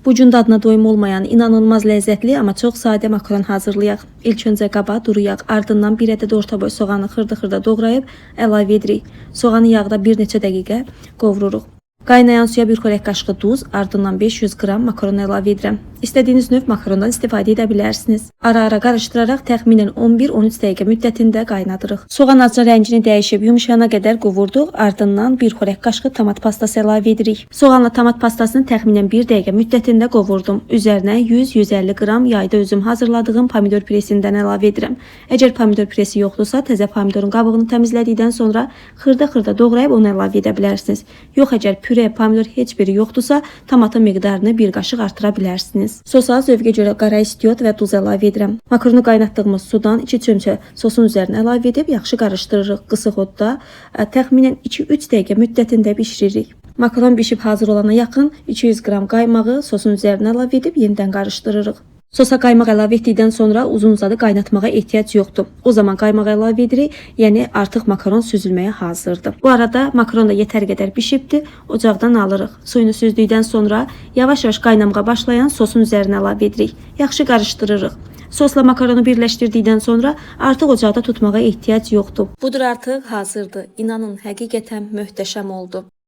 Bu gün dadına doyum olmayan, inanılmaz ləzzətli, amma çox sadə makaron hazırlayaq. İlk öncə qaba duru yağ, ardından bir ədəd orta boy soğanı xırda-xırda doğrayıb əlavə edirik. Soğanı yağda bir neçə dəqiqə qovururuq. Qaynayan suya bir xörək qaşığı duz, ardından 500 qram makaron əlavə edirəm. İstədiyiniz növ makarondan istifadə edə bilərsiniz. Ara-ara qarışdıraraq təxminən 11-13 dəqiqə müddətində qaynadırıq. Soğan azca rəngini dəyişib yumşayana qədər qovurduq, ardından bir xörək qaşığı tomat pastası əlavə edirik. Soğanla tomat pastasını təxminən 1 dəqiqə müddətində qovurdum. Üzərinə 100-150 qram yayda özüm hazırladığım pomidor püresindən əlavə edirəm. Əgər pomidor püresi yoxdursa, təzə pomidorun qabığını təmizlədikdən sonra xırda-xırda doğrayıb onu əlavə edə bilərsiniz. Yox, əgər püre, pomidor heç biri yoxdursa, tomatın miqdarını bir qaşıq artıra bilərsiniz. Sosa zövqə görə qara istiot və duz əlavə edirəm. Makaronu qaynatdığımız sudan 2 çömçə sosun üzərinə əlavə edib yaxşı qarışdırırıq. Qısıq odda təxminən 2-3 dəqiqə müddətində bişiririk. Makaron bişib hazır olana yaxın 200 qram qaymağı sosun üzərinə əlavə edib yenidən qarışdırırıq. Sosa qaymaq əlavə etdikdən sonra uzun-uzadı qaynatmağa ehtiyac yoxdur. O zaman qaymaq əlavə edirik, yəni artıq makaron süzülməyə hazırdır. Bu arada makaron da yetər qədər bişibdi, ocaqdan alırıq. Suyunu süzdükdən sonra yavaş-yavaş qaynamağa başlayan sosun üzərinə əlavə edirik. Yaxşı qarışdırırıq. Sosla makaronu birləşdirdikdən sonra artıq ocaqda tutmağa ehtiyac yoxdur. Budur artıq hazırdır. İnanın, həqiqətən möhtəşəm oldu.